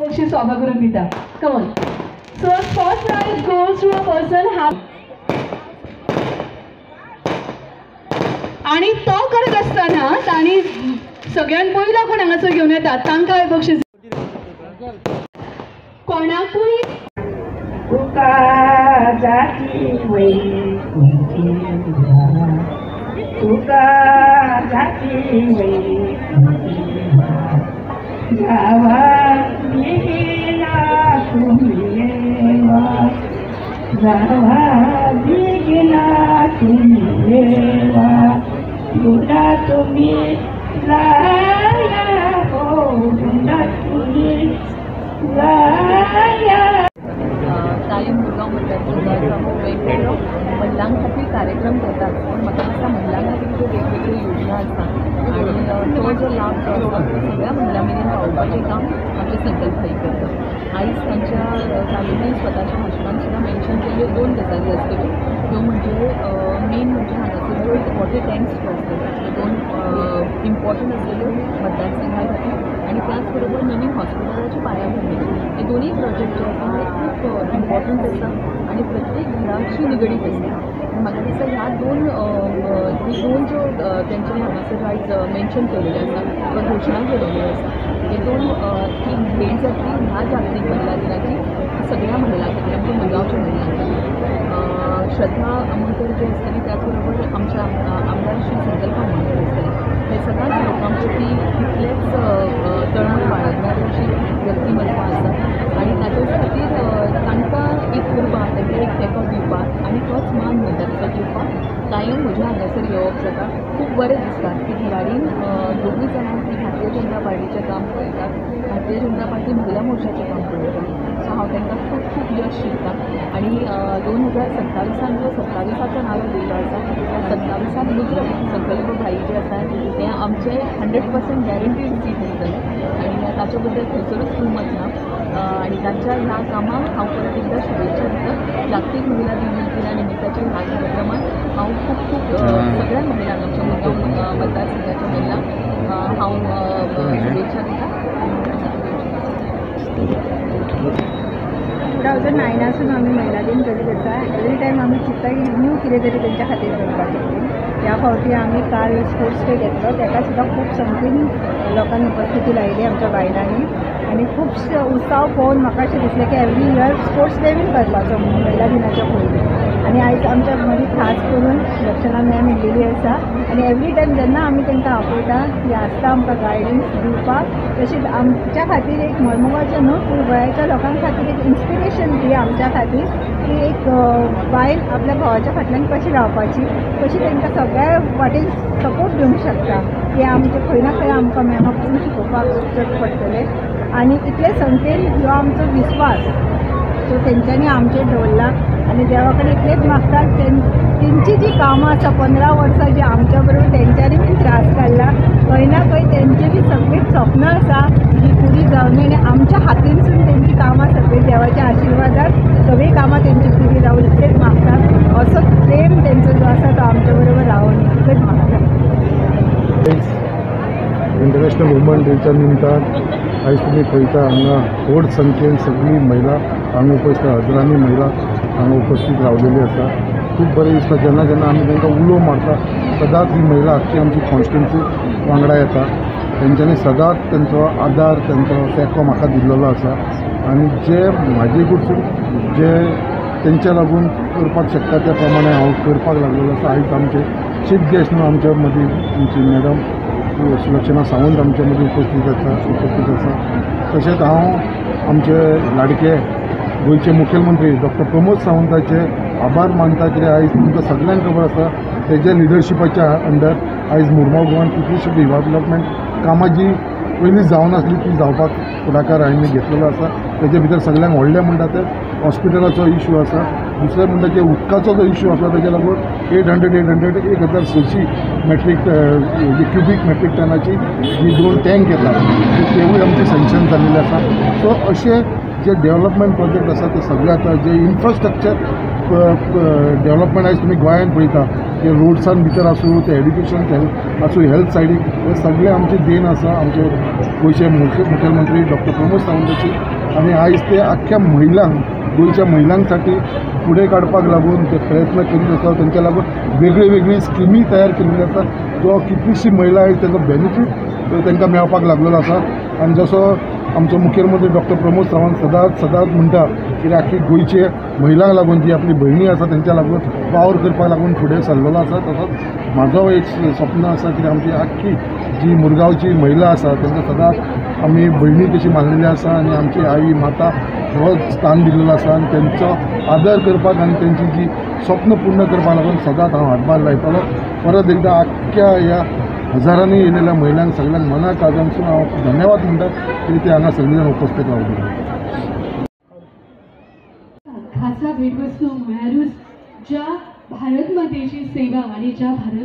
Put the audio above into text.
बक्षीस ऑफर करून दिता. Come on. So first prize goes to a person have आणि तो करत असताना तांणी सगळ्यात पयलो कोण हांगासर घेवन येता तांकां बक्षीस. कोणाकूय तुका जाती वै तुका जाती वै जावा बिगिना तुम्ही येवा जावा बिगिना तुम्ही येवा गुंडा तुम्ही जाया हो गुंडा तुम्ही जाया. कायम मुरगांव मतदारसंघाचा वेगवेगळो महिलां खातीर कार्यक्रम करतात, पूण म्हाका दिसता महिलां खातीर ज्यो वेगवेगळ्यो योजना आसता आनी तो जो लाभ जो आसा तो सगळ्या महिलां मेरेन पावोवपाचें काम आमचे संकल्प भाई करता. आयज तांच्या तालुक्यान स्वताच्या भाशणान सुद्दां मेन्शन केल्ल्यो दोन गजाली आसतल्यो, त्यो म्हणजे मेन म्हणजे हांगासर ज्यो वॉटर टँक्स ज्यो आसतल्यो त्यो दोन इम्पॉर्टंट आसलेल्यो मतदारसंघा खातीर आनी त्याच बरोबर नवीन हॉस्पिटलाची पायाभरणी. हे दोनूय प्रोजेक्ट जे आसा ते खूब इम्पॉर्टंट आसा आनी प्रत्येक घराशी निगडीत आसता. म्हाका दिसता ह्या दोन ही दोन ज्यो तेंच्यांनी हांगासर आयज मेन्शन केलेल्यो आसा किंवा घोशणा केलेल्यो आसा हे दोन ही भेट जातली ह्या जागतीक महिला दिनाची सगळ्या महिलां खातीर, आमच्या मुरगांवच्या महिलां खातीर. श्रद्धा आमोणकर जे आसतली त्याच बरोबर आमच्या आमदार श्री संकल्प आमोणकर आसतले, हे सदांच लोकां प्रती तितलेच तळमळ बाळगणारी अशी व्यक्तिमत्वां आसा आनी ताच्याच खातीर तांकां एक उर्बा, तांकां एक तेंको दिवपाक आनी तोच मान म्हणटा तसो दिवपाक कायम म्हज्या हांगासर येवप जाता. खूब बरें दिसता की दिवाळीन दोगूय जाणां ती भारतीय जनता पार्टीचें काम पळयतात, भारतीय जनता पार्टी महिला मोर्चाचें काम पळयता. सो हांव तांकां खूब खूब यश शिकता आनी 2027 जो 27 नारो दिल्लो आसा त्या 27 मुजरत संकल्प भाई जे आसा ते आमचें 100% गॅरंटीड सीट आसतलें आनी ताचे बद्दल खंयसरूच दुमत ना. आनी तांच्या ह्या कामाक हांव परत एकदां शुभेच्छा दिता. जागतीक महिला दिना निमित्ताच्या ह्या कार्यक्रमात हांव खूब खूब सगळ्या महिलांक, आमच्या मुरगांव मतदारसंघाच्या महिलांक हांव शुभेच्छा दिता. 2009 आमी महिला दिन करीत आसा. एवरी टायम आमी चिंत्ता की न्यू कितें तरी तेंच्या खातीर करपाचें. ह्या फावटी आमी काल स्पोर्ट्स डे घेतलो, ताका सुद्दां खूब संख्येन लोकांनी उपस्थिती लायली आमच्या बायलांनी आनी खुबशे उत्साह पळोवन म्हाका अशें दिसलें की एवरी इयर स्पोर्ट्स डे बीन करपाचो म्हणून महिला दिनाच्या पयलीं. आनी आयज आमच्या मदीं खास करून लक्षणा मॅम येयलेली आसा आनी एवरी टायम जेन्ना आमी तांकां आपयता ती आसता आमकां गायडन्स दिवपाक. तशीच आमच्या खातीर एक मरमगांवच्या न्हू पूण गोंयाच्या लोकां खातीर एक इन्स्पिरेशन ती आमच्या खातीर की एक बायल आपल्या घोवाच्या फाटल्यान कशी रावपाची, कशी तांकां सगळ्या वाटेन सपोर्ट दिवंक शकता, हें आमचें खंय ना खंय आमकां मॅमा पसून शिकोवपाक चड पडटलें. आनी इतले संख्येन ह्यो आमचो विस्वास सो तेंच्यांनी आमचेर दवरला आनी देवा कडेन इतलेंच मागता तेंची जी कामां आसा 15 वर्सां जी आमच्या बरोबर तेंच्यांनी बीन त्रास काडला, खंय ना खंय तेंची बी सगळीं सपनां आसा जी पुरी जावनी आनी आमच्या हातीनसून तेंची कामां सगळीं देवाच्या आशिर्वादान सगळीं कामां तेंची पुरी जावन इतलेंच मागता. असो प्रेम तेंचो जो आसा तो आमच्या बरोबर रावून इतलेंच मागता. इंटरनॅशनल वुमन डेच्या निमतान आयज तुमी पळयता हांगा व्हड संख्येन सगळी महिला हांगा उपस्थित, हजारांनी महिला हांगा उपस्थित रावलेली आसा. खूब बरें दिसता जेन्ना जेन्ना आमी तांकां उलो मारता सदांच ही महिला आख्खी आमची कॉन्स्टिट्युन्सी वांगडा येता. तेंच्यांनी सदांच तेंचो आदार, तेंचो तेंको म्हाका दिल्लो आसा आनी जे म्हाजे कडसून जे तेंच्या लागून करपाक शकता त्या प्रमाणे हांव करपाक लागलेलो आसा. आयज आमचे चीफ गेस्ट म्हणून आमच्या मदीं आमची मॅडम सुलक्षणा सावंत आमच्या मदीं उपस्थित आसा. तशेंच हांव आमचे लाडके गोंयचे मुखेलमंत्री डॉक्टर प्रमोद सावंताचे आभार मानता, कित्याक आयज तुमकां सगल्यांक खबर आसा तेज्या लिडरशिपाच्या अंडर आयज मुरगांव गोवान कितलीशी डिव्हलपमेंट कामां जी पयलीं जावनासली ती जावपाक फुडाकार हांवें घेतलेलो आसा. तेजे भितर सगल्यांक व्हडलें म्हणटा तें हॉस्पिटलाचो इशू आसा, दुसरें म्हणटा की उदकाचो जो इशू आसा तेज्या लागून 800 1600 मेट्रीक क्युबीक मेट्रीक टनाची जी 2 टँक येतात तेवूय आमचे सँक्शन जाल्लेले आसा. सो अशे जे डेव्हलपमेंट प्रोजेक्ट आसा ते सगळे आतां जे इन्फ्रास्ट्रक्चर डेव्हलपमेंट आयज तुमी गोंयांत पळयता ते रोड्सान भितर आसूं, ते एड्युकेशन आसूं, हेल्थ सायडीक, हे सगळे आमचे देन आसा आमचे गोंयचे मुखेलमंत्री डॉक्टर प्रमोद सावंताची. आनी आयज ते आख्ख्या महिलांक, गोंयच्या महिलांसाठी फुडें काडपाक लागून ते प्रयत्न करीत आसा. तेंच्या लागून वेगळी वेगळी स्किमी तयार केल्ली आसा, जो कितलीशी महिला आयज तेजो बेनिफीट तांकां मेळपाक लागलेलो आसा. आनी जसो आमचो मुखेलमंत्री डॉक्टर प्रमोद सावंत सदांच सदांच म्हणटा की आख्खी गोंयचे महिलांक लागून, जी आपली भयणी आसा तेंच्या लागून वावर करपाक लागून फुडें सरलेलो आसा. तसोच म्हाजो एक स्वप्न आसा की आमची आख्खी जी मुरगांवची महिला आसा तेंकां सदांच आमी भयणी कशी मानलेली आसा आनी आमची आई माता हो स्थान दिलेलो आसा आनी तेंचो आदर करपाक आनी तेंची जी स्वप्न पूर्ण करपाक लागून सदांच हांव हातभार लायतलो. परत एकदां आख्ख्या ह्या हजारांनी येयलेल्या महिलांक सगळ्यांक मना काळजांतसून हांव धन्यवाद म्हणटा की ते हांगा सगळीं जाण उपस्थित रावले. खासा भेटवस्तू म्हळ्यारूच ज्या भारत मातेची सेवा आणि ज्या भारत